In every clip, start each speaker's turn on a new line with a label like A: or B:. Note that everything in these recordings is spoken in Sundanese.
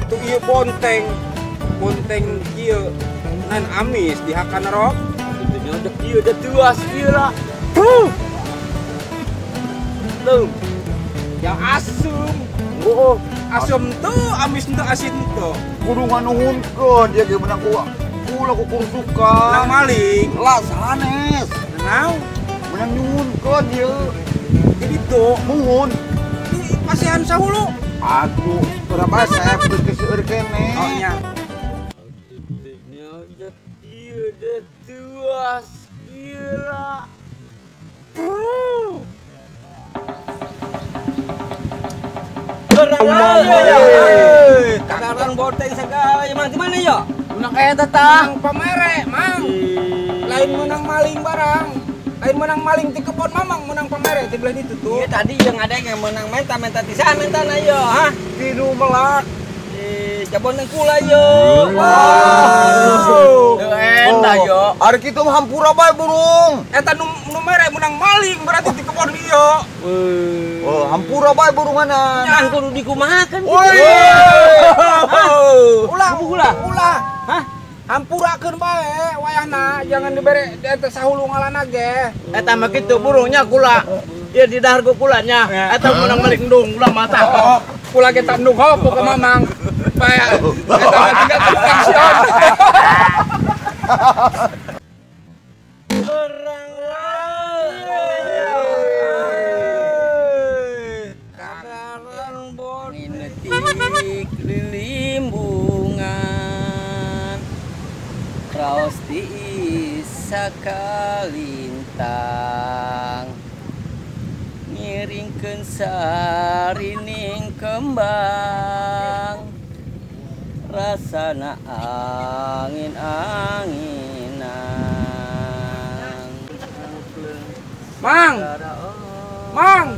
A: Tuh ieu bonteng. Bonteng kieu nan amis dihakan rok.
B: Atuh nya kieu da tuas kieu lah. Tuh. Tuh.
A: Yang asem.
B: Oh,
A: asem tuh amis teu asin tuh.
C: Kudu nganuhunkeun dia ge meunang ku kula ku kursukan.
A: Menang maling.
C: Lah sanes.
A: Naon?
C: Menang nyuhunkeun ieu.
A: Jadi tuh
C: muhun.
A: Di pasihan sahulu.
C: Aduh, berapa saya geus seueur keneh.
A: Oh nya.
B: Ieu da tuas kieu lah. Kakang bonteng segala ya, Mang. Di mana ya? Menang eta tah.
A: Menang pamere, Mang. Lain menang maling barang. Lain menang maling ti kebon Mamang, menang pamere ti belah ditu tuh.
B: Iya tadi yang ada yang menang menta-menta ti saha mentana yo, hah?
C: Tidu melak.
B: Eh, bonteng kula yo.
C: Wow.
B: Teu endah yo.
C: Ari kitu mah hampura bae burung.
A: Eta nu mere menang maling berarti ti kebon ieu.
C: Oh, hampura bae burunganan.
B: Kan kudu dikumahakeun kitu.
A: Ulah, ulah, ulah. Hah? Hampurakeun bae wayahna, jangan dibere eta sahulu ngalana ge.
B: Eta mah kitu burungnya kula. Ieu di dahar ku kulanya. Eta menang maling endung ulah mata.
A: Oh, kula ge tandung hop ka Mamang. Bae eta mah tinggal pensiun.
B: Lilimbungan raos tiis sakalintang ngiringkeun sarining kembang rasana angin-anginan.
A: Mang, Mang,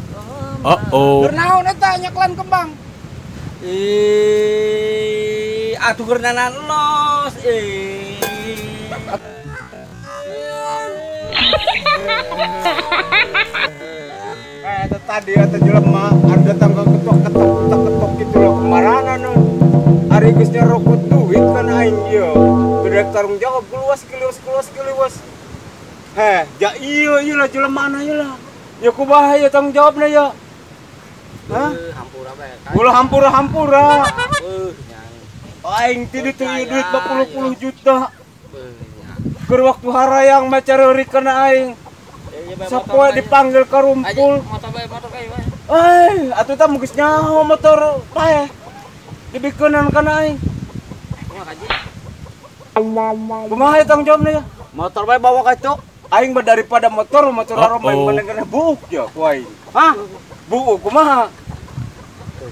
D: oh,
A: keur naon eta nyeklan kembang?
B: Atuh keur los.
A: Eta tadi eta jelema anu datang ke ketok-ketok kitu lho kemarana nu. Ari geus nyerokot duit kan aing ieu. Teu daek tanggung jawab keluas keluas keluas keluas. Heh, ja ieu ieu lah jelemana ieu lah. Ya kumaha ya tanggung jawabna ya? Hah?
B: Hampura bae.
A: Ulah hampura-hampura. Aing ti ditu ieu duit 40 juta. Keur waktu harayang mah careurik kana aing. Sapoe dipanggil ka rumpul.
B: Motor bae, motor bae.
A: Eh, atuh tah geus nyaho motor paeh. Dibikeunan kana aing.
B: Kumaha kaji?
A: Kumaha tanggung jawabna ya?
B: Motor bae bawa ka itu.
A: Aing mah daripada motor, motor aroma yang bener-bener buuk ya ku aing. Hah? Buuk kumaha?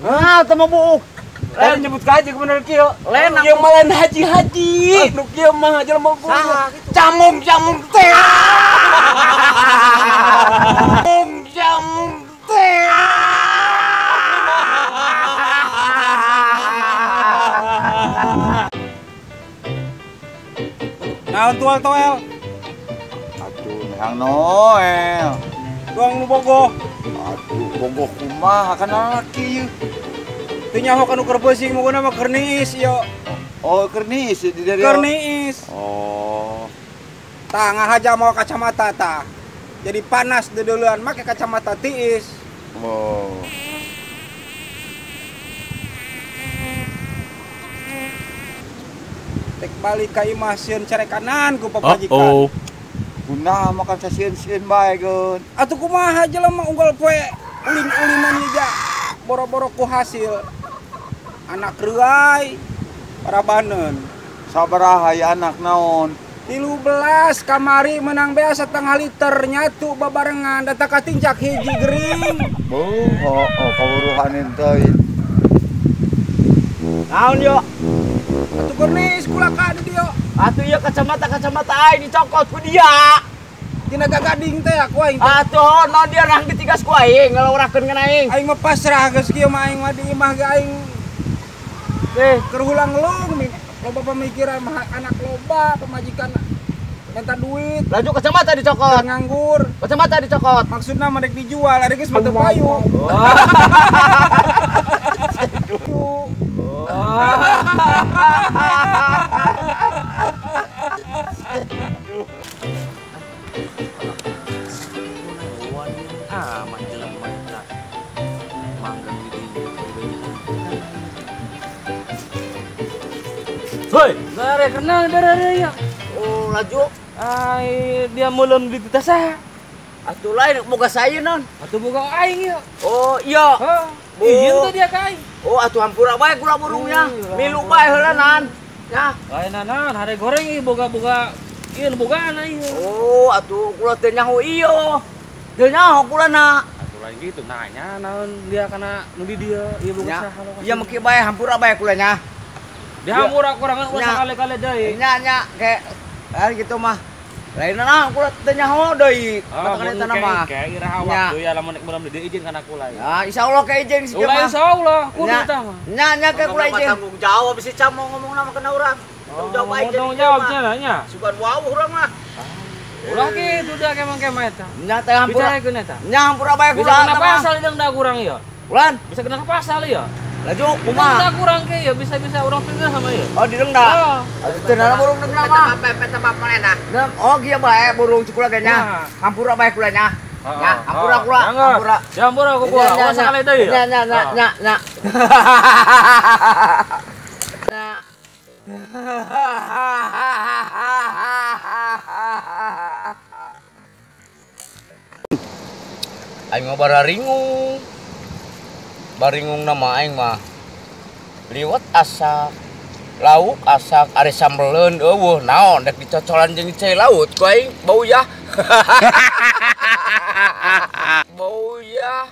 B: Hah, teu mah buuk.
A: Lain nyebut kaji bener kieu.
B: Lain
A: ieu mah lain haji-haji. Nu kieu mah jelema
B: saha kitu.
A: Camung-camung teh. Camung-camung teh. Naon tual toel?
C: Atuh mehang Noel.
A: Tuang nu bogoh.
C: Aduh, bogoh kumaha kana laki ieu.
A: Teu nyaho kanu keur beusing muguna mah keur niis ieu.
C: Oh, keur niis di dari.
A: Keur niis.
C: Oh.
A: Tah ngahaja mawa kacamata tah. Jadi panas deudeuleun make kacamata tiis.
C: Oh.
A: Tek balik ka imah sieun carekanan ku pamajikan.
D: Oh.
C: Kunaha makan sasieun-sieun bae geun.
A: Atuh kumaha jelema unggal poe ulin-ulinan ieu ja. Boro-boro ku hasil. Anak reuai parabaneun.
C: Sabaraha ya anak naon?
A: 13 kamari menang bea setengah liter nyatu babarengan data katincak hiji gering.
C: Oh, oh, kawuruhan teuing.
B: Naon yo?
A: Atuh gernis kula ka di dieu.
B: Atuh ieu kacamata-kacamata aing dicokot ku dia.
A: Tina gagading teh aku aing.
B: Atuh naon dia rang ditigas ku aing ngalawrakeun kana aing.
A: Aing mah pasrah geus kieu mah aing mah di imah ge aing. Keur hulang-lung loba pemikiran mah anak loba pamajikan
D: Minta duit.
B: Laju kacamata dicokot.
D: Nganggur.
B: Kacamata dicokot.
D: Maksudna mah dek dijual, ari geus mah teu payu.
E: Ah, mah jelema eta. Manggang di dieu. Hoi, bare kenang darah ya.
B: Oh, laju.
E: Ai dia meuleum di tita saha?
B: Atuh lain boga saya non.
E: Atuh boga aing ieu.
B: Oh, iya.
E: Heuh. Izin teh dia ka aing.
B: Oh, atuh hampura bae kula burungnya. Milu bae heula nan. Ya.
E: Lain naon, hare goreng ieu boga-boga ieu bogaan ieu.
B: Oh, atuh kula teu nyaho ieu. Teu nyaho kula na.
E: Atuh lain gitu nanya naon dia kana nu di dieu ieu boga saha.
B: Iya meki bae hampura bae kula nya.
E: Dia hampura kurangan ulah sakali-kali deui.
B: Nya nya ke gitu mah. Lain naon kula teu nyaho deui. Katakan eta mah.
E: Ke iraha waktu ya lamun rek meuleum di dieu izin kana kula.
B: Ya, insyaallah ke izin sih
E: mah. Insyaallah kudu tah mah.
B: Nya nya ke kula izin.
A: Tanggung jawab si Cam mau ngomong nama kena urang. Tanggung jawab aing.
E: Tanggung jawab nya nya.
A: Sugan wawuh urang mah.
E: Ulah kitu da kemang-kemang eta.
B: Nya teh hampura.
E: Bicarakeun eta.
B: Nya hampura bae kula.
E: Bisa kena pasal deung da kurang ieu.
B: Ulan,
E: bisa kena pasal ieu.
B: Laju kumaha?
E: Bisa kurang ke ya, bisa-bisa urang pindah sama ieu.
B: Oh, didengda. Atuh teu nana burung dengda mah.
A: Peta bapak nya.
B: Oh, kieu bae burung cukula ge nya. Hampura bae kula nya. Ya, hampura kula, hampura.
E: Ya hampura ku kula, ulah sakali deui.
B: Nya nya nya nya nya. Aing mah bararingung. Baringung nama aing mah liwet asak, lauk asak, ari sambeleun eueuh naon dek dicocolan jeung cai laut ku aing bau ya. Bau ya.